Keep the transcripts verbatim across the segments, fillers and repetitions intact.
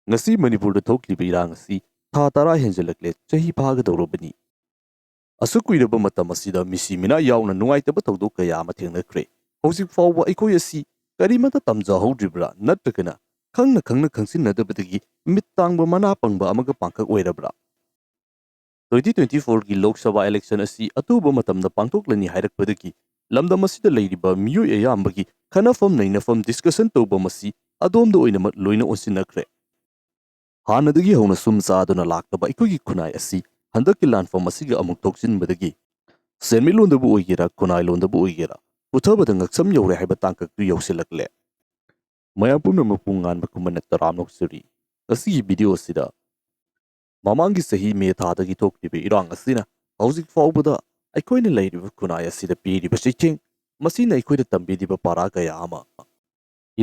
ꯉꯁꯤ ꯃꯅꯤꯄꯨꯔꯗ ꯊꯣꯛꯂꯤꯕ ꯏꯔꯥꯡ ꯑꯁꯤ ꯊꯥ ꯇꯔꯥ ꯍꯦꯟꯖꯜꯂꯛꯂꯦ, ꯆꯍꯤ ꯐꯥꯒꯗꯧꯔꯕꯅꯤ꯫ ꯑꯁꯨꯛ ꯀꯨꯏꯔꯕ ꯃꯇꯝ ꯑꯁꯤꯗ ꯃꯤꯁꯤ ꯃꯤꯅꯥ ꯌꯥꯎꯅ ꯅꯨꯡꯉꯥꯏꯇꯕ ꯊꯧꯗꯣꯛ ꯀꯌꯥ ꯑꯃ ꯊꯦꯡꯅꯈ꯭ꯔꯦ꯫ ꯍꯧꯖꯤꯛ ꯐꯥꯎꯕ ꯑꯩꯈꯣꯏ ꯑꯁꯤ ꯀꯔꯤꯃꯠꯇ ꯇꯝꯖꯍꯧꯗ꯭ꯔꯤꯕ꯭ꯔꯥ, ꯅꯠꯇ꯭ꯔꯒꯅ ꯈꯪꯅ ꯈꯪꯅ ꯈꯪꯖꯤꯟꯅꯗꯕꯗꯒꯤ ꯃꯤꯠ ꯇꯥꯡꯕ ꯃꯅꯥ ꯄꯪꯕ ꯑꯃꯒ ꯄꯥꯡꯈꯛ ꯑꯣꯏꯔꯕ꯭ꯔꯥ? ꯇ꯭ꯋꯦꯟꯇꯤ ꯇ꯭ꯋꯦꯟꯇꯤ ꯐꯣꯔꯒꯤ ꯂꯣꯛ ꯁꯚꯥ ꯏꯂꯦꯛꯁꯟ ꯑꯁꯤ ꯑꯊꯨꯕ ꯃꯇꯝꯗ ꯄꯥꯡꯊꯣꯛꯂꯅꯤ ꯍꯥꯏꯔꯛꯄꯗꯒꯤ ꯂꯝꯗꯝ ꯑꯁꯤꯗ ꯂꯩꯔꯤꯕ ꯃꯤꯑꯣꯏ ꯑꯌꯥꯝꯕꯒꯤ ꯈꯟꯅꯐꯝ ꯅꯩꯅꯐꯝ, ꯗꯤꯁꯀꯁꯟ ꯇꯧꯕ ꯃꯁꯤ ꯑꯗꯣꯝꯗ ꯑꯣꯏꯅꯃꯛ ꯂꯣꯏꯅ ꯑꯣꯟꯁꯤꯟꯅꯈ꯭ꯔꯦ꯫ ꯍꯥꯟꯅꯗꯒꯤ ꯍꯧꯅ ꯁꯨꯝ ꯆꯥꯗꯨꯅ ꯂꯥꯛꯂꯕ ꯑꯩꯈꯣꯏꯒꯤ ꯈꯨꯟꯅꯥꯏ ꯑꯁꯤ ꯍꯟꯗꯛꯀꯤ ꯂꯥꯟꯐꯝ ꯑꯁꯤꯒ ꯑꯃꯨꯛ ꯊꯣꯛꯆꯤꯟꯕꯗꯒꯤ ꯁꯦꯟꯃꯤꯠꯂꯣꯟꯗꯕꯨ ꯑꯣꯏꯒꯦꯔꯥ, ꯈꯨꯟꯅꯥꯏꯂꯣꯟꯗꯕꯨ ꯑꯣꯏꯒꯦꯔꯥ, ꯄꯨꯊꯕꯗ ꯉꯛꯁꯝ ꯌꯧꯔꯦ ꯍꯥꯏꯕ ꯇꯥꯡꯀꯛꯇꯨ ꯌꯧꯁꯤꯜꯂꯛꯂꯦ꯫ ꯃꯌꯥꯝ ꯄꯨꯝꯅꯃꯛꯄꯨ ꯉꯥꯟꯕ ꯈꯨꯃꯟꯅ ꯇꯔꯥꯝꯅ ꯑꯣꯛꯆꯔꯤ꯫ ꯉꯁꯤꯒꯤ ꯚꯤꯗꯤꯑꯣ ꯑꯁꯤꯗ ꯃꯃꯥꯡꯒꯤ ꯆꯍꯤ ꯃꯦ ꯊꯥꯗꯒꯤ ꯊꯣꯛꯂꯤꯕ ꯏꯔꯥꯡ ꯑꯁꯤꯅ ꯍꯧꯖꯤꯛ ꯐꯥꯎꯕꯗ ꯑꯩꯈꯣꯏꯅ ꯂꯩꯔꯤꯕ ꯈꯨꯟꯅꯥꯏ ꯑꯁꯤꯗ ꯄꯤꯔꯤꯕ ꯆꯩꯊꯦꯡ, ꯃꯁꯤꯅ ꯑꯩꯈꯣꯏꯗ ꯇꯝꯕꯤꯔꯤꯕ ꯄꯥꯔꯥ ꯀꯌꯥ ꯑꯃ,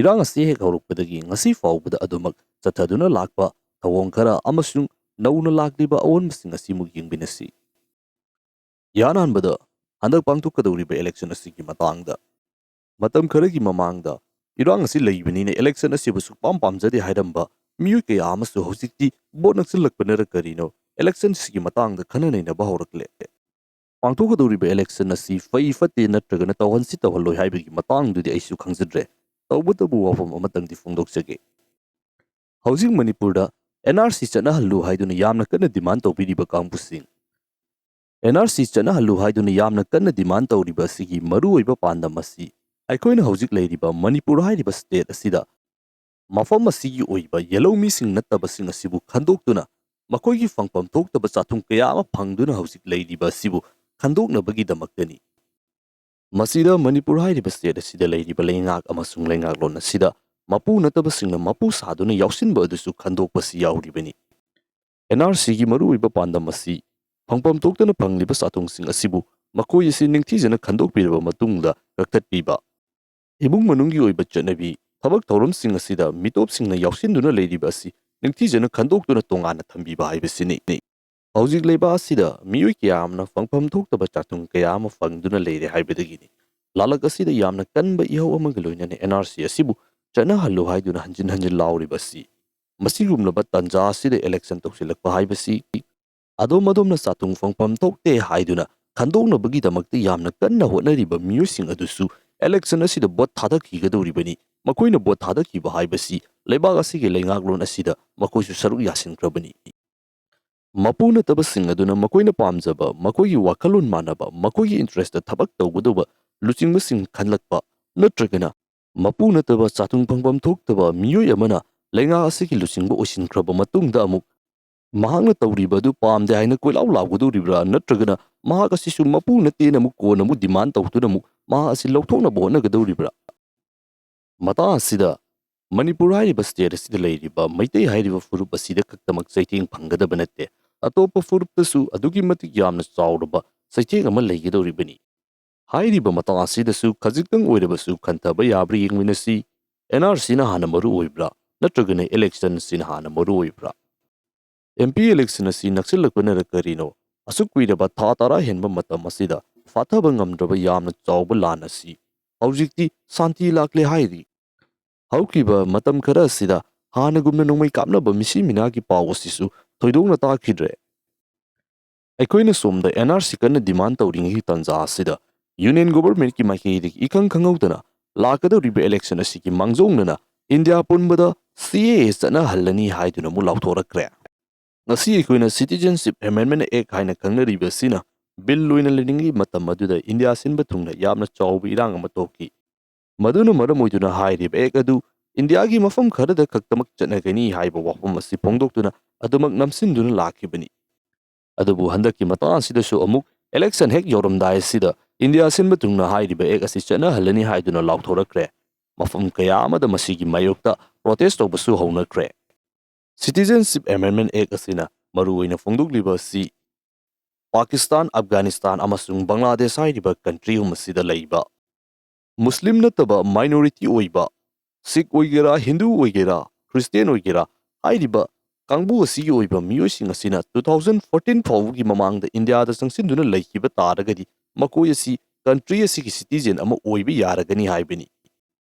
ꯏꯔꯥꯡ ꯑꯁꯤ ꯍꯦꯛ ꯍꯧꯔꯛꯄꯗꯒꯤ ꯉꯁꯤ ꯐꯥꯎꯕꯗ ꯑꯗꯨꯃꯛ ꯆꯠꯊꯗꯨꯅ ꯂꯥꯛꯄ ꯊꯧꯑꯣꯡ ꯈꯔ ꯑꯃꯁꯨꯡ ꯅꯧꯅ ꯂꯥꯛꯂꯤꯕ ꯑꯑꯣꯟꯕꯁꯤꯡ ꯑꯁꯤꯃꯨꯛ ꯌꯦꯡꯃꯤꯟꯅꯁꯤ꯫ ꯏꯍꯥꯟ ꯍꯥꯟꯕꯗ ꯍꯟꯗꯛ ꯄꯥꯡꯊꯣꯛꯀꯗꯧꯔꯤꯕ ꯏꯂꯦꯛꯁꯟ ꯑꯁꯤꯒꯤ ꯃꯇꯥꯡꯗ꯫ ꯃꯇꯝ ꯈꯔꯒꯤ ꯃꯃꯥꯡꯗ ꯏꯔꯥꯡ ꯑꯁꯤ ꯂꯩꯕꯅꯤꯅ ꯏꯂꯦꯛꯁꯟ ꯑꯁꯤꯕꯨ ꯁꯨꯛꯄꯥꯝ ꯄꯥꯝꯖꯗꯦ ꯍꯥꯏꯔꯝꯕ ꯃꯤꯑꯣꯏ ꯀꯌꯥ ꯑꯃꯁꯨ ꯍꯧꯖꯤꯛꯇꯤ ꯚꯣꯠ ꯅꯛꯁꯤꯜꯂꯛꯄꯅꯔ ꯀꯔꯤꯅꯣ ꯏꯂꯦꯛꯁꯟ ꯑꯁꯤꯒꯤ ꯃꯇꯥꯡꯗ ꯈꯟꯅ ꯅꯩꯅꯕ ꯍꯧꯔꯛꯂꯦ꯫ ꯄꯥꯡꯊꯣꯛꯀꯗꯧꯔꯤꯕ ꯏꯂꯦꯛꯁꯟ ꯑꯁꯤ ꯐꯩ ꯐꯠꯇꯦ ꯅꯠꯇ꯭ꯔꯒꯅ ꯇꯧꯍꯟꯁꯤ ꯇꯧꯍꯜꯂꯣꯏ ꯍꯥꯏꯕꯒꯤ ꯃꯇꯥꯡꯗꯨꯗꯤ ꯑꯩꯁꯨ ꯈꯪꯖꯗ꯭ꯔꯦ꯫ ꯇꯧꯕꯇꯕꯨ ꯋꯥꯐꯝ ꯑꯃꯇꯪꯗꯤ ꯐꯣꯡꯗꯣꯛꯆꯒꯦ꯫ ꯍꯧꯖꯤꯛ ꯃꯅꯤꯄꯨꯔꯗ ꯑꯦꯟ ꯑꯥꯔ ꯁꯤ ꯆꯠꯅꯍꯜꯂꯨ ꯍꯥꯏꯗꯨꯅ ꯌꯥꯝꯅ ꯀꯟꯅ ꯗꯤꯃꯥꯟ ꯇꯧꯕꯤꯔꯤꯕ ꯀꯥꯡꯕꯨꯁꯤꯡ, ꯑꯦꯟ ꯑꯥꯔ ꯁꯤ ꯆꯠꯅꯍꯜꯂꯨ ꯍꯥꯏꯗꯨꯅ ꯌꯥꯝꯅ ꯀꯟꯅ ꯗꯤꯃꯥꯟ ꯇꯧꯔꯤꯕ ꯑꯁꯤꯒꯤ ꯃꯔꯨꯑꯣꯏꯕ ꯄꯥꯟꯗꯝ ꯑꯁꯤ ꯑꯩꯈꯣꯏꯅ ꯍꯧꯖꯤꯛ ꯂꯩꯔꯤꯕ ꯃꯅꯤꯄꯨꯔ ꯍꯥꯏꯔꯤꯕ ꯁ꯭ꯇꯦꯠ ꯑꯁꯤꯗ ꯃꯐꯝ ꯑꯁꯤꯒꯤ ꯑꯣꯏꯕ ꯌꯦꯜꯍꯧꯃꯤꯁꯤꯡ ꯅꯠꯇꯕꯁꯤꯡ ꯑꯁꯤꯕꯨ ꯈꯟꯗꯣꯛꯇꯨꯅ ꯃꯈꯣꯏꯒꯤ ꯐꯪꯐꯝ ꯊꯣꯛꯇꯕ ꯆꯥꯊꯨꯡ ꯀꯌꯥ ꯑꯃ ꯐꯪꯗꯨꯅ ꯍꯧꯖꯤꯛ ꯂꯩꯔꯤꯕ ꯑꯁꯤꯕꯨ ꯈꯟꯗꯣꯛꯅꯕꯒꯤꯗꯃꯛꯇꯅꯤ꯫ ꯃꯁꯤꯗ ꯃꯅꯤꯄꯨꯔ ꯍꯥꯏꯔꯤꯕ ꯁ꯭ꯇꯦꯠ ꯑꯁꯤꯗ ꯂꯩꯔꯤꯕ ꯂꯩꯉꯥꯛ ꯑꯃꯁꯨꯡ ꯂꯩꯉꯥꯛꯂꯣꯟ ꯑꯁꯤꯗ ꯃꯄꯨ ꯅꯠꯇꯕꯁꯤꯡꯅ ꯃꯄꯨ ꯁꯥꯗꯨꯅ ꯌꯥꯎꯁꯤꯟꯕ ꯑꯗꯨꯁꯨ ꯈꯟꯗꯣꯛꯄꯁꯤ ꯌꯥꯎꯔꯤꯕꯅꯤ꯫ ꯑꯦꯟ ꯑꯥꯔ ꯁꯤꯒꯤ ꯃꯔꯨꯑꯣꯏꯕ ꯄꯥꯟꯗꯝ ꯑꯁꯤ ꯐꯪꯐꯝ ꯊꯣꯛꯇꯅ ꯐꯪꯂꯤꯕ ꯆꯥꯊꯨꯡꯁꯤꯡ ꯑꯁꯤꯕꯨ ꯃꯈꯣꯏ ꯑꯁꯤ ꯅꯤꯡꯊꯤꯖꯅ ꯈꯟꯗꯣꯛꯄꯤꯔꯕ ꯃꯇꯨꯡꯗ ꯀꯛꯊꯠꯄꯤꯕ, ꯏꯃꯨꯡ ꯃꯅꯨꯡꯒꯤ ꯑꯣꯏꯕ ꯆꯠꯅꯕꯤ, ꯊꯕꯛ ꯊꯧꯔꯝꯁꯤꯡ ꯑꯁꯤꯗ ꯃꯤꯇꯣꯞꯁꯤꯡꯅ ꯌꯥꯎꯁꯤꯟꯗꯨꯅ ꯂꯩꯔꯤꯕ ꯑꯁꯤ ꯅꯤꯡꯊꯤꯖꯅ ꯈꯟꯗꯣꯛꯇꯨꯅ ꯇꯣꯉꯥꯟꯅ ꯊꯝꯕꯤꯕ ꯍꯥꯏꯕꯁꯤꯅꯤ꯫ ꯍꯧꯖꯤꯛ ꯂꯩꯕꯥꯛ ꯑꯁꯤꯗ ꯃꯤꯑꯣꯏ ꯀꯌꯥ ꯑꯃꯅ ꯐꯪꯐꯝ ꯊꯣꯛꯇꯕ ꯆꯥꯊꯨꯡ ꯀꯌꯥ ꯑꯃ ꯐꯪꯗꯨꯅ ꯂꯩꯔꯦ ꯍꯥꯏꯕꯗꯒꯤꯅꯤ꯫ ꯂꯥꯂꯛ ꯑꯁꯤꯗ ꯌꯥꯝꯅ ꯀꯟꯕ ꯏꯍꯧ ꯑꯃꯒ ꯂꯣꯏꯅꯅ ꯑꯦꯟ ꯑꯥꯔ ꯁꯤ ꯑꯁꯤꯕꯨ ꯆꯠꯅꯍꯜꯂꯨ ꯍꯥꯏꯗꯨꯅ ꯍꯟꯖꯤꯟ ꯍꯟꯖꯤꯟ ꯂꯥꯎꯔꯤꯕ ꯑꯁꯤ꯫ ꯃꯁꯤꯒꯨꯝꯂꯕ ꯇꯥꯟꯖꯥ ꯑꯁꯤꯗ election ꯇꯧꯁꯤꯜꯂꯛꯄ ꯍꯥꯏꯕꯁꯤ ꯑꯗꯣꯝ ꯑꯗꯣꯝꯅ ꯆꯥꯇꯨꯡ ꯐꯪꯐꯝ ꯊꯣꯛꯇꯦ ꯍꯥꯏꯗꯨꯅ ꯈꯟꯗꯣꯛꯅꯕꯒꯤꯗꯃꯛꯇ ꯌꯥꯝꯅ ꯀꯟꯅ ꯍꯣꯠꯅꯔꯤꯕ ꯃꯤꯑꯣꯏꯁꯤꯡ ꯑꯗꯨꯁꯨ election ꯑꯁꯤꯗ vote ꯊꯥꯗꯈꯤꯒꯗꯧꯔꯤꯕꯅꯤ꯫ ꯃꯈꯣꯏꯅ vote ꯊꯥꯗꯈꯤꯕ ꯍꯥꯏꯕꯁꯤ ꯂꯩꯕꯥꯛ ꯑꯁꯤꯒꯤ ꯂꯩꯉꯥꯛꯂꯣꯟ ꯑꯁꯤꯗ ꯃꯈꯣꯏꯁꯨ ꯁꯔꯨꯛ ꯌꯥꯁꯤꯟꯈ꯭ꯔꯕꯅꯤ꯫ ꯃꯄꯨ ꯅꯠꯇꯕꯁꯤꯡ ꯑꯗꯨꯅ ꯃꯈꯣꯏꯅ ꯄꯥꯝꯖꯕ, ꯃꯈꯣꯏꯒꯤ ꯋꯥꯈꯜꯂꯣꯟ ꯃꯥꯟꯅꯕ, ꯃꯈꯣꯏꯒꯤ interest ꯊꯕꯛ ꯇꯧꯒꯗꯧꯕ ꯂꯨꯆꯤꯡꯕꯁꯤꯡ ꯈꯜꯂꯛꯄ, ꯅꯠꯇ꯭ꯔꯒꯅ ꯃꯄꯨ ꯅꯠꯇꯕ ꯆꯥꯇꯨꯡ ꯐꯪꯐꯝ ꯊꯣꯛꯇꯕ ꯃꯤꯑꯣꯏ ꯑꯃꯅ ꯂꯩꯉꯥꯛ ꯑꯁꯤꯒꯤ ꯂꯨꯆꯤꯡꯕ ꯑꯣꯏꯁꯤꯟꯈ꯭ꯔꯕ ꯃꯇꯨꯡꯗ ꯑꯃꯨꯛ ꯃꯍꯥꯛꯅ ꯇꯧꯔꯤꯕ ꯑꯗꯨ ꯄꯥꯝꯗꯦ ꯍꯥꯏꯅ ꯀꯣꯏꯂꯥꯎ ꯂꯥꯎꯒꯗꯧꯔꯤꯕ꯭ꯔꯥ, ꯅꯠꯇ꯭ꯔꯒꯅ ꯃꯍꯥꯛ ꯑꯁꯤꯁꯨ ꯃꯄꯨ ꯅꯠꯇꯦꯅ ꯑꯃꯨꯛ ꯀꯣꯟꯅ ꯑꯃꯨꯛ demand ꯇꯧꯗꯨꯅ ꯑꯃꯨꯛ ꯃꯍꯥꯛ ꯑꯁꯤ ꯂꯧꯊꯣꯛꯅꯕ ꯍꯣꯠꯅꯒꯗꯧꯔꯤꯕ꯭ꯔꯥ? ꯃꯇꯥꯡ ꯑꯁꯤꯗ ꯃꯅꯤꯄꯨꯔ ꯍꯥꯏꯔꯤꯕ state ꯑꯁꯤꯗ ꯂꯩꯔꯤꯕ ꯃꯩꯇꯩ ꯍꯥꯏꯔꯤꯕ ꯐꯨꯔꯨꯞ ꯑꯁꯤꯗ ꯈꯛꯇꯃꯛ ꯆꯩꯊꯦꯡ ꯐꯪꯒꯗꯕ ꯅꯠꯇꯦ, ꯑꯇꯣꯞꯄ ꯐꯨꯔꯨꯞꯇꯁꯨ ꯑꯗꯨꯛꯀꯤ ꯃꯇꯤꯛ ꯌꯥꯝꯅ ꯆꯥꯎꯔꯕ ꯆꯩꯊꯦꯡ ꯑꯃ ꯂꯩꯒꯗꯧꯔꯤꯕꯅꯤ꯫ ꯍꯥꯏꯔꯤꯕ ꯃꯇꯥꯡ ꯑꯁꯤꯗꯁꯨ ꯈꯖꯤꯛꯇꯪ ꯑꯣꯏꯔꯕꯁꯨ ꯈꯟꯊꯕ ꯌꯥꯕ꯭ꯔꯥ ꯌꯦꯡꯃꯤꯟꯅꯁꯤ꯫ NRCꯅ ꯍꯥꯟꯅ ꯃꯔꯨ ꯑꯣꯏꯕ꯭ꯔꯥ, ꯅꯠꯇ꯭ꯔꯒꯅ electionꯁꯤꯅ ꯍꯥꯟꯅ ꯃꯔꯨ ꯑꯣꯏꯕ꯭ꯔꯥ? MP election ꯑꯁꯤ ꯅꯛꯁꯤꯜꯂꯛꯄꯅꯔ ꯀꯔꯤꯅꯣ, ꯑꯁꯨꯛ ꯀꯨꯏꯔꯕ ꯊꯥ ꯇꯔꯥ ꯍꯦꯟꯕ ꯃꯇꯝ ꯑꯁꯤꯗ ꯐꯥꯊꯕ ꯉꯝꯗ꯭ꯔꯕ ꯌꯥꯝꯅ ꯆꯥꯎꯕ ꯂꯥꯟ ꯑꯁꯤ ꯍꯧꯖꯤꯛꯇꯤ ꯁꯥꯟꯇꯤ ꯂꯥꯛꯂꯦ ꯍꯥꯏꯔꯤ꯫ ꯍꯧꯈꯤꯕ ꯃꯇꯝ ꯈꯔ ꯑꯁꯤꯗ ꯍꯥꯟꯅꯒꯨꯝꯅ ꯅꯣꯡꯃꯩ ꯀꯥꯞꯅꯕ ꯃꯤꯁꯤ ꯃꯤꯅꯥꯒꯤ ꯄꯥꯎ ꯑꯁꯤꯁꯨ ꯊꯣꯏꯗꯣꯛꯅ ꯇꯥꯈꯤꯗ꯭ꯔꯦ꯫ ꯑꯩꯈꯣꯏꯅ ꯁꯣꯝꯗ NRC ꯀꯟꯅ demand ꯇꯧꯔꯤꯉꯩꯒꯤ ꯇꯥꯟꯖꯥ ꯑꯁꯤꯗ Union Governmentꯀꯤ ꯃꯥꯏꯀꯩꯗꯒꯤ ꯏꯈꯪ ꯈꯪꯍꯧꯗꯅ ꯂꯥꯛꯀꯗꯧꯔꯤꯕ election ꯑꯁꯤꯒꯤ ꯃꯥꯡꯖꯧꯅꯅ ꯏꯟꯗꯤꯌꯥ ꯄꯨꯝꯕꯗ CAA ꯆꯠꯅꯍꯜꯂꯅꯤ ꯍꯥꯏꯗꯨꯅ ꯑꯃꯨꯛ ꯂꯥꯎꯊꯣꯔꯛꯈ꯭ꯔꯦ꯫ ꯉꯁꯤ ꯑꯩꯈꯣꯏꯅ Citizenship Amendment Act ꯍꯥꯏꯅ ꯈꯪꯅꯔꯤꯕ ꯑꯁꯤꯅ bill ꯑꯣꯏꯅ ꯂꯩꯅꯤꯡꯉꯤ ꯃꯇꯝ ꯑꯗꯨꯗ ꯏꯟꯗꯤꯌꯥ ꯁꯤꯟꯕ ꯊꯨꯡꯅ ꯌꯥꯝꯅ ꯆꯥꯎꯕ ꯏꯔꯥꯡ ꯑꯃ ꯊꯣꯛꯈꯤ꯫ ꯃꯗꯨꯅ ꯃꯔꯝ ꯑꯣꯏꯗꯨꯅ ꯍꯥꯏꯔꯤꯕ act ꯑꯗꯨ ꯏꯟꯗꯤꯌꯥꯒꯤ ꯃꯐꯝ ꯈꯔꯗ ꯈꯛꯇꯃꯛ ꯆꯠꯅꯒꯅꯤ ꯍꯥꯏꯕ ꯋꯥꯐꯝ ꯑꯁꯤ ꯐꯣꯡꯗꯣꯛꯇꯨꯅ ꯑꯗꯨꯃꯛ ꯅꯝꯁꯤꯟꯗꯨꯅ ꯂꯥꯛꯈꯤꯕꯅꯤ꯫ ꯑꯗꯨꯕꯨ ꯍꯟꯗꯛꯀꯤ ꯃꯇꯥꯡ ꯑꯁꯤꯗꯁꯨ ꯑꯃꯨꯛ election ꯍꯦꯛ ꯌꯧꯔꯝꯗꯥꯏ ꯑꯁꯤꯗ ꯏꯟꯗꯤꯌꯥ ꯁꯤꯟꯕ ꯊꯨꯡꯅ ꯍꯥꯏꯔꯤꯕ act ꯑꯁꯤ ꯆꯠꯅꯍꯜꯂꯅꯤ ꯍꯥꯏꯗꯨꯅ ꯂꯥꯎꯊꯣꯔꯛꯈ꯭ꯔꯦ꯫ ꯃꯐꯝ ꯀꯌꯥ ꯑꯃꯗ ꯃꯁꯤꯒꯤ ꯃꯥꯌꯣꯛꯇ protest ꯇꯧꯕꯁꯨ ꯍꯧꯅꯈ꯭ꯔꯦ꯫ Citizenship Amendment Act ꯑꯁꯤꯅ ꯃꯔꯨꯑꯣꯏꯅ ꯐꯣꯡꯗꯣꯛꯂꯤꯕ ꯑꯁꯤ ꯄꯥꯀꯤꯁꯇꯥꯟ, ꯑꯐꯒꯥꯅꯤꯁꯇꯥꯟ ꯑꯃꯁꯨꯡ ꯕꯪꯒ꯭ꯂꯥꯗꯦꯁ ꯍꯥꯏꯔꯤꯕ country ꯑꯍꯨꯝ ꯑꯁꯤꯗ ꯂꯩꯕ ꯃꯨꯁꯂꯤꯝ ꯅꯠꯇꯕ minority ꯑꯣꯏꯕ, ꯁꯤꯈ ꯑꯣꯏꯒꯦꯔꯥ, ꯍꯤꯟꯗꯨ ꯑꯣꯏꯒꯦꯔꯥ, ꯈ꯭ꯔꯤꯁꯇꯤꯌꯥꯟ ꯑꯣꯏꯒꯦꯔꯥ, ꯍꯥꯏꯔꯤꯕ ꯀꯥꯡꯕꯨ ꯑꯁꯤꯒꯤ ꯑꯣꯏꯕ ꯃꯤꯑꯣꯏꯁꯤꯡ ꯑꯁꯤꯅ two thousand fourteen ꯐꯥꯎꯕꯒꯤ ꯃꯃꯥꯡꯗ ꯏꯟꯗꯤꯌꯥꯗ ꯆꯪꯁꯤꯟꯗꯨꯅ ꯂꯩꯈꯤꯕ ꯇꯥꯔꯒꯗꯤ ꯃꯈꯣꯏ ꯑꯁꯤ country ꯑꯁꯤꯒꯤ citizen ꯑꯃ ꯑꯣꯏꯕ ꯌꯥꯔꯒꯅꯤ ꯍꯥꯏꯕꯅꯤ꯫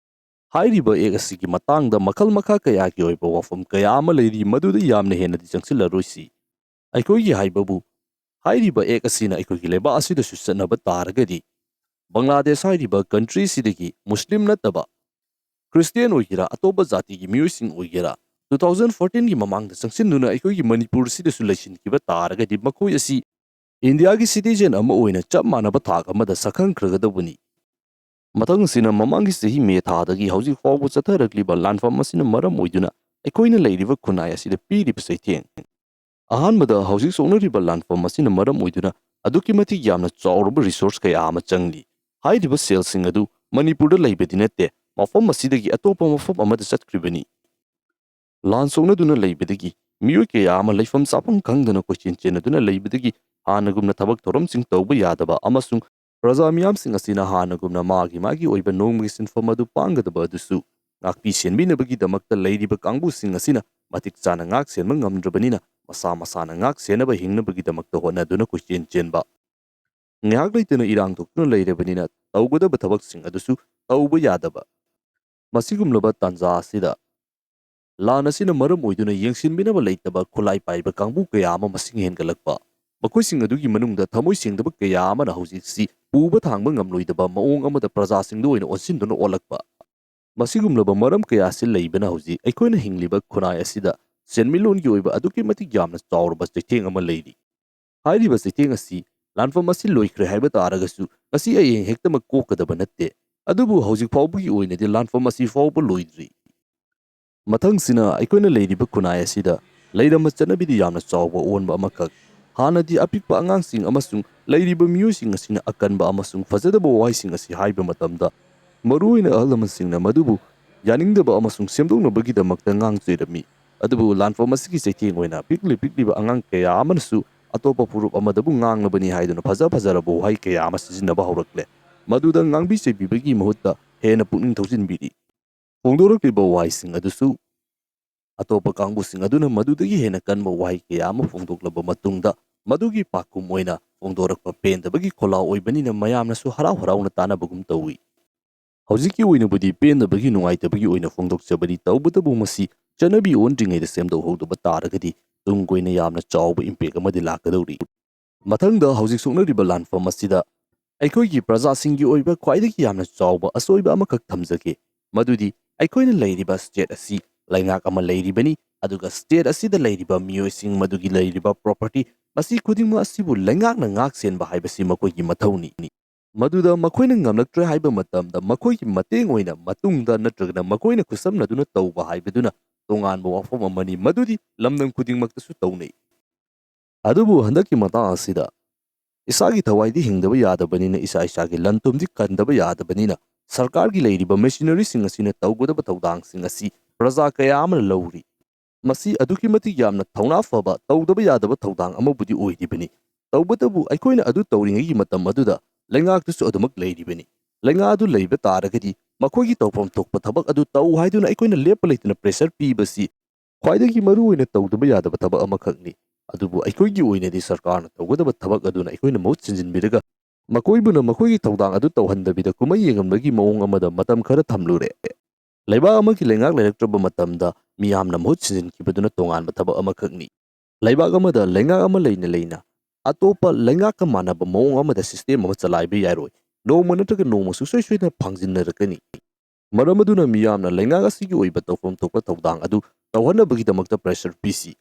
ꯍꯥꯏꯔꯤꯕ ꯑꯦꯛ ꯑꯁꯤꯒꯤ ꯃꯇꯥꯡꯗ ꯃꯈꯜ ꯃꯈꯥ ꯀꯌꯥꯒꯤ ꯑꯣꯏꯕ ꯋꯥꯐꯝ ꯀꯌꯥ ꯑꯃ ꯂꯩꯔꯤ, ꯃꯗꯨꯗ ꯌꯥꯝꯅ ꯍꯦꯟꯅꯗꯤ ꯆꯪꯁꯤꯜꯂꯔꯣꯏꯁꯤ꯫ ꯑꯩꯈꯣꯏꯒꯤ ꯍꯥꯏꯕꯕꯨ, ꯍꯥꯏꯔꯤꯕ ꯑꯦꯛ ꯑꯁꯤꯅ ꯑꯩꯈꯣꯏꯒꯤ ꯂꯩꯕꯥꯛ ꯑꯁꯤꯗꯁꯨ ꯆꯠꯅꯕ ꯇꯥꯔꯒꯗꯤ, ꯕꯪꯒ꯭ꯂꯥꯗꯦꯁ ꯍꯥꯏꯔꯤꯕ ꯀꯟꯇ꯭ꯔꯤ ꯑꯁꯤꯗꯒꯤ ꯃꯨꯁꯂꯤꯝ ꯅꯠꯇꯕ ꯈ꯭ꯔꯤꯁꯇꯤꯌꯥꯟ ꯑꯣꯏꯒꯦꯔꯥ, ꯑꯇꯣꯞꯄ ꯖꯥꯇꯤꯒꯤ ꯃꯤꯑꯣꯏꯁꯤꯡ ꯑꯣꯏꯒꯦꯔꯥ, ꯇꯨ ꯊꯥꯎꯖꯟ ꯐꯣꯔꯇꯤꯟꯒꯤ ꯃꯃꯥꯡꯗ ꯆꯪꯁꯤꯟꯗꯨꯅ ꯑꯩꯈꯣꯏꯒꯤ ꯃꯅꯤꯄꯨꯔ ꯑꯁꯤꯗꯁꯨ ꯂꯩꯁꯤꯟꯈꯤꯕ ꯇꯥꯔꯒꯗꯤ, ꯃꯈꯣꯏ ꯑꯁꯤ ꯏꯟꯗꯤꯌꯥꯒꯤ ꯁꯤꯇꯤꯖꯦꯟ ꯑꯃ ꯑꯣꯏꯅ ꯆꯞ ꯃꯥꯟꯅꯕ ꯊꯥꯛ ꯑꯃꯗ ꯁꯛꯈꯪꯈ꯭ꯔꯒꯗꯧꯕꯅꯤ꯫ ꯃꯊꯪꯁꯤꯅ, ꯃꯃꯥꯡꯒꯤ ꯆꯍꯤ ꯃꯦ ꯊꯥꯗꯒꯤ ꯍꯧꯖꯤꯛ ꯐꯥꯎꯕ ꯆꯠꯊꯔꯛꯂꯤꯕ ꯂꯥꯟꯐꯝ ꯑꯁꯤꯅ ꯃꯔꯝ ꯑꯣꯏꯗꯨꯅ ꯑꯩꯈꯣꯏꯅ ꯂꯩꯔꯤꯕ ꯈꯨꯟꯅꯥꯏ ꯑꯁꯤꯗ ꯄꯤꯔꯤꯕ ꯆꯩꯊꯦꯡ꯫ ꯑꯍꯥꯟꯕꯗ, ꯍꯧꯖꯤꯛ ꯁꯣꯛꯅꯔꯤꯕ ꯂꯥꯟꯐꯝ ꯑꯁꯤꯅ ꯃꯔꯝ ꯑꯣꯏꯗꯨꯅ ꯑꯗꯨꯛꯀꯤ ꯃꯇꯤꯛ ꯌꯥꯝꯅ ꯆꯥꯎꯔꯕ ꯔꯤꯁꯣꯔꯁ ꯀꯌꯥ ꯑꯃ ꯆꯪꯂꯤ꯫ ꯍꯥꯏꯔꯤꯕ ꯁꯦꯜꯁꯤꯡ ꯑꯗꯨ ꯃꯅꯤꯄꯨꯔꯗ ꯂꯩꯕꯗꯤ ꯅꯠꯇꯦ, ꯃꯐꯝ ꯑꯁꯤꯗꯒꯤ ꯑꯇꯣꯞꯄ ꯃꯐꯝ ꯑꯃꯗ ꯆꯠꯈ꯭ꯔꯤꯕꯅꯤ꯫ ꯂꯥꯟ ꯁꯣꯛꯅꯗꯨꯅ ꯂꯩꯕꯗꯒꯤ ꯃꯤꯑꯣꯏ ꯀꯌꯥ ꯑꯃ ꯂꯩꯐꯝ ꯆꯥꯐꯝ ꯈꯪꯗꯅ ꯀꯣꯏꯆꯦꯟ ꯆꯦꯟꯅꯗꯨꯅ ꯂꯩꯕꯗꯒꯤ ꯍꯥꯟꯅꯒꯨꯝꯅ ꯊꯕꯛ ꯊꯧꯔꯝꯁꯤꯡ ꯇꯧꯕ ꯌꯥꯗꯕ ꯑꯃꯁꯨꯡ ꯄ꯭ꯔꯖꯥ ꯃꯤꯌꯥꯝꯁꯤꯡ ꯑꯁꯤꯅ ꯍꯥꯟꯅꯒꯨꯝꯅ ꯃꯥꯒꯤ ꯃꯥꯒꯤ ꯑꯣꯏꯕ ꯅꯣꯡꯃꯒꯤ ꯁꯤꯟꯐꯝ ꯑꯗꯨ ꯄꯥꯡꯒꯗꯕ ꯑꯗꯨꯁꯨ ꯉꯥꯛꯄꯤ ꯁꯦꯟꯕꯤꯅꯕꯒꯤꯗꯃꯛꯇ ꯂꯩꯔꯤꯕ ꯀꯥꯡꯕꯨꯁꯤꯡ ꯑꯁꯤꯅ ꯃꯇꯤꯛ ꯆꯥꯅ ꯉꯥꯛ ꯁꯦꯟꯕ ꯉꯝꯗ꯭ꯔꯕꯅꯤꯅ, ꯃꯁꯥ ꯃꯁꯥꯅ ꯉꯥꯛ ꯁꯦꯟꯅꯕ ꯍꯤꯡꯅꯕꯒꯤꯗꯃꯛꯇ ꯍꯣꯠꯅꯗꯨꯅ ꯀꯣꯏꯆꯦꯟ ꯆꯦꯟꯕ꯫ ꯉꯥꯏꯍꯥꯛ ꯂꯩꯇꯅ ꯏꯔꯥꯡ ꯊꯣꯛꯇꯨꯅ ꯂꯩꯔꯕꯅꯤꯅ, ꯇꯧꯒꯗꯕ ꯊꯕꯛꯁꯤꯡ ꯑꯗꯨꯁꯨ ꯇꯧꯕ ꯌꯥꯗꯕ꯫ ꯃꯁꯤꯒꯨꯝꯂꯕ ꯇꯥꯟꯖꯥ ꯑꯁꯤꯗ ꯂꯥꯟ ꯑꯁꯤꯅ ꯃꯔꯝ ꯑꯣꯏꯗꯨꯅ ꯌꯦꯡꯁꯤꯟꯕꯤꯅꯕ ꯂꯩꯇꯕ ꯈꯨꯠꯂꯥꯏ ꯄꯥꯏꯕ ꯀꯥꯡꯕꯨ ꯀꯌꯥ ꯑꯃ ꯃꯁꯤꯡ ꯍꯦꯟꯒꯠꯂꯛꯄ, ꯃꯈꯣꯏꯁꯤꯡ ꯑꯗꯨꯒꯤ ꯃꯅꯨꯡꯗ ꯊꯃꯣꯏ ꯁꯦꯡꯗꯕ ꯀꯌꯥ ꯑꯃꯅ ꯍꯧꯖꯤꯛꯁꯤ ꯄꯨꯕ ꯊꯥꯡꯕ ꯉꯝꯂꯣꯏꯗꯕ ꯃꯑꯣꯡ ꯑꯃꯗ ꯄ꯭ꯔꯖꯥꯁꯤꯡꯗ ꯑꯣꯏꯅ ꯑꯣꯟꯁꯤꯟꯗꯨꯅ ꯑꯣꯜꯂꯛꯄ, ꯃꯁꯤꯒꯨꯝꯂꯕ ꯃꯔꯝ ꯀꯌꯥ ꯑꯁꯤ ꯂꯩꯕꯅ ꯍꯧꯖꯤꯛ ꯑꯩꯈꯣꯏꯅ ꯍꯤꯡꯂꯤꯕ ꯈꯨꯟꯅꯥꯏ ꯑꯁꯤꯗ ꯁꯦꯟꯃꯤꯠꯂꯣꯟꯒꯤ ꯑꯣꯏꯕ ꯑꯗꯨꯛꯀꯤ ꯃꯇꯤꯛ ꯌꯥꯝꯅ ꯆꯥꯎꯔꯕ ꯆꯩꯊꯦꯡ ꯑꯃ ꯂꯩꯔꯤ꯫ ꯍꯥꯏꯔꯤꯕ ꯆꯩꯊꯦꯡ ꯑꯁꯤ ꯂꯥꯟꯐꯝ ꯑꯁꯤ ꯂꯣꯏꯈ꯭ꯔꯦ ꯍꯥꯏꯕ ꯇꯥꯔꯒꯁꯨ, ꯉꯁꯤ ꯍꯌꯦꯡ ꯍꯦꯛꯇꯃꯛ ꯀꯣꯛꯀꯗꯕ ꯅꯠꯇꯦ꯫ ꯑꯗꯨꯕꯨ ꯍꯧꯖꯤꯛ ꯐꯥꯎꯕꯒꯤ ꯑꯣꯏꯅꯗꯤ ꯂꯥꯟꯐꯝ ꯑꯁꯤ ꯐꯥꯎꯕ ꯂꯣꯏꯗ꯭ꯔꯤ꯫ ꯃꯊꯪꯁꯤꯅ, ꯑꯩꯈꯣꯏꯅ ꯂꯩꯔꯤꯕ ꯈꯨꯟꯅꯥꯏ ꯑꯁꯤꯗ ꯂꯩꯔꯝꯕ ꯆꯠꯅꯕꯤꯗ ꯌꯥꯝꯅ ꯆꯥꯎꯕ ꯑꯑꯣꯟꯕ ꯑꯃꯈꯛ꯫ ꯍꯥꯟꯅꯗꯤ ꯑꯄꯤꯛꯄ ꯑꯉꯥꯡꯁꯤꯡ ꯑꯃꯁꯨꯡ ꯂꯩꯔꯤꯕ ꯃꯤꯑꯣꯏꯁꯤꯡ ꯑꯁꯤꯅ ꯑꯀꯟꯕ ꯑꯃꯁꯨꯡ ꯐꯖꯗꯕ ꯋꯥꯍꯩꯁꯤꯡ ꯑꯁꯤ ꯍꯥꯏꯕ ꯃꯇꯝꯗ, ꯃꯔꯨꯑꯣꯏꯅ ꯑꯍꯜ ꯂꯃꯟꯁꯤꯡꯅ ꯃꯗꯨꯕꯨ ꯌꯥꯅꯤꯡꯗꯕ ꯑꯃꯁꯨꯡ ꯁꯦꯝꯗꯣꯛꯅꯕꯒꯤꯗꯃꯛꯇ ꯉꯥꯡꯖꯔꯝꯃꯤ꯫ ꯑꯗꯨꯕꯨ ꯂꯥꯟꯐꯝ ꯑꯁꯤꯒꯤ ꯆꯩꯊꯦꯡ ꯑꯣꯏꯅ ꯄꯤꯛꯂꯤ ꯄꯤꯛꯂꯤꯕ ꯑꯉꯥꯡ ꯀꯌꯥ ꯑꯃꯅꯁꯨ ꯑꯇꯣꯞꯄ ꯐꯨꯔꯨꯞ ꯑꯃꯗꯕꯨ ꯉꯥꯡꯂꯕꯅꯤ ꯍꯥꯏꯗꯨꯅ ꯐꯖ ꯐꯖꯔꯕ ꯋꯥꯍꯩ ꯀꯌꯥ ꯑꯃ ꯁꯤꯖꯤꯟꯅꯕ ꯍꯧꯔꯛꯂꯦ꯫ ꯃꯗꯨꯗ ꯉꯥꯡꯕꯤ ꯆꯩꯕꯤꯕꯒꯤ ꯃꯍꯨꯠꯇ ꯍꯦꯟꯅ ꯄꯨꯛꯅꯤꯡ ꯊꯧꯖꯤꯟꯕꯤꯔꯤ꯫ ꯐꯣꯡꯗꯣꯔꯛꯂꯤꯕ ꯋꯥꯍꯩꯁꯤꯡ ꯑꯗꯨꯁꯨ ꯑꯇꯣꯞꯄ ꯀꯥꯡꯕꯨꯁꯤꯡ ꯑꯗꯨꯅ ꯃꯗꯨꯗꯒꯤ ꯍꯦꯟꯅ ꯀꯟꯕ ꯋꯥꯍꯩ ꯀꯌꯥ ꯑꯃ ꯐꯣꯡꯗꯣꯛꯂꯕ ꯃꯇꯨꯡꯗ, ꯃꯗꯨꯒꯤ ꯄꯥꯎꯈꯨꯝ ꯑꯣꯏꯅ ꯐꯣꯡꯗꯣꯔꯛꯄ ꯄꯦꯟꯗꯕꯒꯤ ꯈꯣꯜꯂꯥꯎ ꯑꯣꯏꯕꯅꯤꯅ, ꯃꯌꯥꯝꯅꯁꯨ ꯍꯔꯥꯎ ꯍꯔꯥꯎꯅ ꯇꯥꯅꯕꯒꯨꯝ ꯇꯧꯏ꯫ ꯍꯧꯖꯤꯛꯀꯤ ꯑꯣꯏꯅꯕꯨꯗꯤ ꯄꯦꯟꯗꯕꯒꯤ, ꯅꯨꯡꯉꯥꯏꯇꯕꯒꯤ ꯑꯣꯏꯅ ꯐꯣꯡꯗꯣꯛꯆꯕꯅꯤ, ꯇꯧꯕꯇꯕꯨ ꯃꯁꯤ ꯆꯠꯅꯕꯤ ꯑꯣꯟꯗ꯭ꯔꯤꯉꯩꯗ ꯁꯦꯝꯗꯣꯛꯍꯧꯗꯕ ꯇꯥꯔꯒꯗꯤ ꯇꯨꯡ ꯀꯣꯏꯅ ꯌꯥꯝꯅ ꯆꯥꯎꯕ impact ꯑꯃꯗꯤ ꯂꯥꯛꯀꯗꯧꯔꯤ꯫ ꯃꯊꯪꯗ, ꯍꯧꯖꯤꯛ ꯁꯣꯛꯅꯔꯤꯕ ꯂꯥꯟꯐꯝ ꯑꯁꯤꯗ ꯑꯩꯈꯣꯏꯒꯤ ꯄ꯭ꯔꯖꯥꯁꯤꯡꯒꯤ ꯑꯣꯏꯕ ꯈ꯭ꯋꯥꯏꯗꯒꯤ ꯌꯥꯝꯅ ꯆꯥꯎꯕ ꯑꯁꯣꯏꯕ ꯑꯃꯈꯛ ꯊꯝꯖꯒꯦ, ꯃꯗꯨꯗꯤ ꯑꯩꯈꯣꯏꯅ ꯂꯩꯔꯤꯕ state ꯑꯁꯤ ꯂꯩꯉꯥꯛ ꯑꯃ ꯂꯩꯔꯤꯕꯅꯤ, ꯑꯗꯨꯒ state ꯑꯁꯤꯗ ꯂꯩꯔꯤꯕ ꯃꯤꯑꯣꯏꯁꯤꯡ, ꯃꯗꯨꯒꯤ ꯂꯩꯔꯤꯕ property, ꯃꯁꯤ ꯈꯨꯗꯤꯡꯃꯛ ꯑꯁꯤꯕꯨ ꯂꯩꯉꯥꯛꯅ ꯉꯥꯛ ꯁꯦꯟꯕ ꯍꯥꯏꯕꯁꯤ ꯃꯈꯣꯏꯒꯤ ꯃꯊꯧꯅꯤ꯫ ꯃꯗꯨꯗ ꯃꯈꯣꯏꯅ ꯉꯝꯂꯛꯇ꯭ꯔꯦ ꯍꯥꯏꯕ ꯃꯇꯝꯗ, ꯃꯈꯣꯏꯒꯤ ꯃꯇꯦꯡ ꯑꯣꯏꯅ ꯃꯇꯨꯡꯗ ꯅꯠꯇ꯭ꯔꯒꯅ ꯃꯈꯣꯏꯅ ꯈꯨꯠꯁꯝꯅꯗꯨꯅ ꯇꯧꯕ ꯍꯥꯏꯕꯗꯨꯅ ꯇꯣꯉꯥꯟꯕ ꯋꯥꯐꯝ ꯑꯃꯅꯤ, ꯃꯗꯨꯗꯤ ꯂꯝꯗꯝ ꯈꯨꯗꯤꯡꯃꯛꯇꯁꯨ ꯇꯧꯅꯩ꯫ ꯑꯗꯨꯕꯨ ꯍꯟꯗꯛꯀꯤ ꯃꯇꯥꯡ ꯑꯁꯤꯗ ꯏꯁꯥꯒꯤ ꯊꯋꯥꯏꯗꯤ ꯍꯤꯡꯗꯕ ꯌꯥꯗꯕꯅꯤꯅ, ꯏꯁꯥ ꯏꯁꯥꯒꯤ ꯂꯟ ꯊꯨꯝꯗꯤ ꯀꯟꯗꯕ ꯌꯥꯗꯕꯅꯤꯅ, ꯁꯔꯀꯥꯔꯒꯤ ꯂꯩꯔꯤꯕ machineryꯁꯤꯡ ꯑꯁꯤꯅ ꯇꯧꯒꯗꯕ ꯊꯧꯗꯥꯡꯁꯤꯡ ꯑꯁꯤ ꯄ꯭ꯔꯖꯥ ꯀꯌꯥ ꯑꯃꯅ ꯂꯧꯔꯤ꯫ ꯃꯁꯤ ꯑꯗꯨꯛꯀꯤ ꯃꯇꯤꯛ ꯌꯥꯝꯅ ꯊꯧꯅꯥ ꯐꯕ, ꯇꯧꯗꯕ ꯌꯥꯗꯕ ꯊꯧꯗꯥꯡ ꯑꯃꯕꯨꯗꯤ ꯑꯣꯏꯔꯤꯕꯅꯤ꯫ ꯇꯧꯕꯇꯕꯨ ꯑꯩꯈꯣꯏꯅ ꯑꯗꯨ ꯇꯧꯔꯤꯉꯩꯒꯤ ꯃꯇꯝ ꯑꯗꯨꯗ ꯂꯩꯉꯥꯛꯇꯨꯁꯨ ꯑꯗꯨꯃꯛ ꯂꯩꯔꯤꯕꯅꯤ꯫ ꯂꯩꯉꯥꯛ ꯑꯗꯨ ꯂꯩꯕ ꯇꯥꯔꯒꯗꯤ ꯃꯈꯣꯏꯒꯤ ꯇꯧꯐꯝ ꯊꯣꯛꯄ ꯊꯕꯛ ꯑꯗꯨ ꯇꯧ ꯍꯥꯏꯗꯨꯅ ꯑꯩꯈꯣꯏꯅ ꯂꯦꯞꯄ ꯂꯩꯇꯅ pressure ꯄꯤꯕꯁꯤ ꯈ꯭ꯋꯥꯏꯗꯒꯤ ꯃꯔꯨ ꯑꯣꯏꯅ ꯇꯧꯗꯕ ꯌꯥꯗꯕ ꯊꯕꯛ ꯑꯃꯈꯛꯅꯤ꯫ ꯑꯗꯨꯕꯨ ꯑꯩꯈꯣꯏꯒꯤ ꯑꯣꯏꯅꯗꯤ ꯁꯔꯀꯥꯔꯅ ꯇꯧꯒꯗꯕ ꯊꯕꯛ ꯑꯗꯨꯅ ꯑꯩꯈꯣꯏꯅ ꯃꯍꯨꯠ ꯁꯤꯟꯖꯤꯟꯕꯤꯔꯒ ꯃꯈꯣꯏꯕꯨꯅ ꯃꯈꯣꯏꯒꯤ ꯊꯧꯗꯥꯡ ꯑꯗꯨ ꯇꯧꯍꯟꯗꯕꯤꯗ ꯀꯨꯝꯍꯩ ꯌꯦꯡꯍꯟꯕꯒꯤ ꯃꯑꯣꯡ ꯑꯃꯗ ꯃꯇꯝ ꯈꯔ ꯊꯝꯂꯨꯔꯦ꯫ ꯂꯩꯕꯥꯛ ꯑꯃꯒꯤ ꯂꯩꯉꯥꯛ ꯂꯩꯔꯛꯇ꯭ꯔꯕ ꯃꯇꯝꯗ ꯃꯤꯌꯥꯝꯅ ꯃꯍꯨꯠ ꯁꯤꯟꯖꯤꯟꯈꯤꯕꯗꯨꯅ ꯇꯣꯉꯥꯟꯕ ꯊꯕꯛ ꯑꯃꯈꯛꯅꯤ꯫ ꯂꯩꯕꯥꯛ ꯑꯃꯗ ꯂꯩꯉꯥꯛ ꯑꯃ ꯂꯩꯅ ꯂꯩꯅ ꯑꯇꯣꯞꯄ ꯂꯩꯉꯥꯛꯀ ꯃꯥꯟꯅꯕ ꯃꯑꯣꯡ ꯑꯃꯗ system ꯑꯃ ꯆꯂꯥꯏꯕ ꯌꯥꯔꯣꯏ꯫ ꯅꯣꯡꯃ ꯅꯠꯇ꯭ꯔꯒ ꯅꯣꯡꯃ ꯁꯨꯡꯁꯣꯏ ꯁꯣꯏꯗꯅ ꯐꯥꯡꯖꯤꯟꯅꯔꯛꯀꯅꯤ꯫ ꯃꯔꯝ ꯑꯗꯨꯅ ꯃꯤꯌꯥꯝꯅ ꯂꯩꯉꯥꯛ ꯑꯁꯤꯒꯤ ꯑꯣꯏꯕ ꯇꯧꯐꯝ ꯊꯣꯛꯄ ꯊꯧꯗꯥꯡ ꯑꯗꯨ ꯇꯧꯍꯟꯅꯕꯒꯤꯗꯃꯛꯇ pressure ꯄꯤꯁꯤ꯫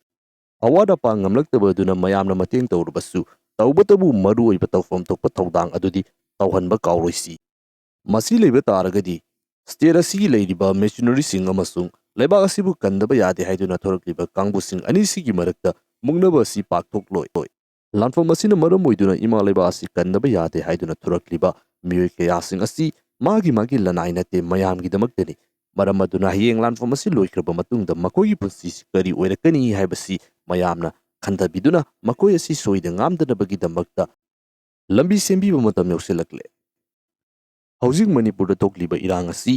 ꯑꯋꯥꯠ ꯑꯄꯥ ꯉꯝꯂꯛꯇꯕ ꯑꯗꯨꯅ ꯃꯌꯥꯝꯅ ꯃꯇꯦꯡ ꯇꯧꯔꯕꯁꯨ, ꯇꯧꯕꯇꯕꯨ ꯃꯔꯨ ꯑꯣꯏꯕ ꯇꯧꯐꯝ ꯊꯣꯛꯄ ꯊꯧꯗꯥꯡ ꯑꯗꯨꯗꯤ ꯇꯧꯍꯟꯕ ꯀꯥꯎꯔꯣꯏꯁꯤ꯫ ꯃꯁꯤ ꯂꯩꯕ ꯇꯥꯔꯒꯗꯤ state ꯑꯁꯤꯒꯤ ꯂꯩꯔꯤꯕ machineryꯁꯤꯡ ꯑꯃꯁꯨꯡ ꯂꯩꯕꯥꯛ ꯑꯁꯤꯕꯨ ꯀꯟꯗꯕ ꯌꯥꯗꯦ ꯍꯥꯏꯗꯨꯅ ꯊꯣꯔꯛꯂꯤꯕ ꯀꯥꯡꯕꯨꯁꯤꯡ ꯑꯅꯤꯁꯤꯒꯤ ꯃꯔꯛꯇ ꯃꯨꯛꯅꯕ ꯑꯁꯤ ꯄꯥꯛꯊꯣꯛꯂꯣꯏ꯫ ꯂꯥꯟꯐꯝ ꯑꯁꯤꯅ ꯃꯔꯝ ꯑꯣꯏꯗꯨꯅ ꯏꯃꯥ ꯂꯩꯕꯥꯛ ꯑꯁꯤ ꯀꯟꯗꯕ ꯌꯥꯗꯦ ꯍꯥꯏꯗꯨꯅ ꯊꯣꯔꯛꯂꯤꯕ ꯃꯤꯑꯣꯏ ꯀꯌꯥꯁꯤꯡ ꯑꯁꯤ ꯃꯥꯒꯤ ꯃꯥꯒꯤ ꯂꯅꯥꯏ ꯅꯠꯇꯦ, ꯃꯌꯥꯝꯒꯤꯗꯃꯛꯇꯅꯤ꯫ ꯃꯔꯝ ꯑꯗꯨꯅ ꯍꯌꯦꯡ ꯂꯥꯟꯐꯝ ꯑꯁꯤ ꯂꯣꯏꯈ꯭ꯔꯕ ꯃꯇꯨꯡꯗ ꯃꯈꯣꯏꯒꯤ ꯄꯨꯟꯁꯤꯁꯤ ꯀꯔꯤ ꯑꯣꯏꯔꯛꯀꯅꯤ ꯍꯥꯏꯕꯁꯤ ꯃꯌꯥꯝꯅ ꯈꯟꯊꯕꯤꯗꯨꯅ ꯃꯈꯣꯏ ꯑꯁꯤ ꯁꯣꯏꯗ ꯉꯥꯝꯗꯅꯕꯒꯤꯗꯃꯛꯇ ꯂꯝꯕꯤ ꯁꯦꯝꯕꯤꯕ ꯃꯇꯝ ꯌꯧꯁꯤꯜꯂꯛꯂꯦ꯫ ꯍꯧꯖꯤꯛ ꯃꯅꯤꯄꯨꯔꯗ ꯊꯣꯛꯂꯤꯕ ꯏꯔꯥꯡ ꯑꯁꯤ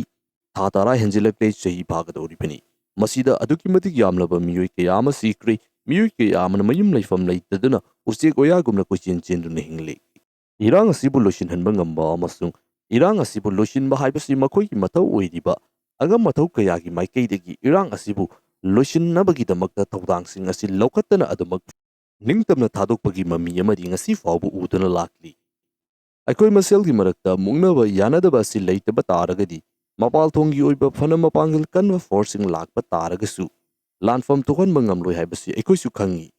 ꯊꯥ ꯇꯔꯥ ꯍꯦꯟꯖꯤꯜꯂꯛꯂꯦ, ꯆꯍꯤ ꯐꯥꯒꯗꯧꯔꯤꯕꯅꯤ꯫ ꯃꯁꯤꯗ ꯑꯗꯨꯛꯀꯤ ꯃꯇꯤꯛ ꯌꯥꯝꯂꯕ ꯃꯤꯑꯣꯏ ꯀꯌꯥ ꯑꯃ ꯁꯤꯈ꯭ꯔꯦ꯫ ꯃꯤꯑꯣꯏ ꯀꯌꯥ ꯑꯃꯅ ꯃꯌꯨꯝ ꯂꯩꯐꯝ ꯂꯩꯇꯗꯨꯅ ꯎꯆꯦꯛ ꯋꯥꯌꯥꯒꯨꯝꯅ ꯀꯣꯏꯆꯦꯟ ꯆꯦꯟꯗꯨꯅ ꯍꯤꯡꯂꯤ꯫ ꯏꯔꯥꯡ ꯑꯁꯤꯕꯨ ꯂꯣꯏꯁꯤꯟꯍꯟꯕ ꯉꯝꯕ ꯑꯃꯁꯨꯡ ꯏꯔꯥꯡ ꯑꯁꯤꯕꯨ ꯂꯣꯏꯁꯤꯟꯕ ꯍꯥꯏꯕꯁꯤ ꯃꯈꯣꯏꯒꯤ ꯃꯊꯧ ꯑꯣꯏꯔꯤꯕ ꯑꯉꯝ ꯃꯊꯧ ꯀꯌꯥꯒꯤ ꯃꯥꯏꯀꯩꯗꯒꯤ ꯏꯔꯥꯡ ꯑꯁꯤꯕꯨ ꯂꯣꯏꯁꯤꯟꯅꯕꯒꯤꯗꯃꯛꯇ ꯊꯧꯗꯥꯡꯁꯤꯡ ꯑꯁꯤ ꯂꯧꯈꯠꯇꯅ ꯑꯗꯨꯃꯛ ꯅꯤꯡꯇꯝꯅ ꯊꯥꯗꯣꯛꯄꯒꯤ ꯃꯃꯤ ꯑꯃꯗꯤ ꯉꯁꯤ ꯐꯥꯎꯕ ꯎꯗꯨꯅ ꯂꯥꯛꯂꯤ꯫ ꯑꯩꯈꯣꯏ ꯃꯁꯦꯜꯒꯤ ꯃꯔꯛꯇ ꯃꯨꯛꯅꯕ ꯌꯥꯅꯗꯕ ꯑꯁꯤ ꯂꯩꯇꯕ ꯇꯥꯔꯒꯗꯤ, ꯃꯄꯥꯜ ꯊꯣꯡꯒꯤ ꯑꯣꯏꯕ ꯐꯅ ꯃꯄꯥꯡꯒꯜ ꯀꯟꯕ ꯐꯣꯔꯁꯁꯤꯡ ꯂꯥꯛꯄ ꯇꯥꯔꯒꯁꯨ, ꯂꯥꯟꯐꯝ ꯊꯣꯛꯍꯟꯕ ꯉꯝꯂꯣꯏ ꯍꯥꯏꯕꯁꯤ ꯑꯩꯈꯣꯏꯁꯨ ꯈꯪꯏ꯫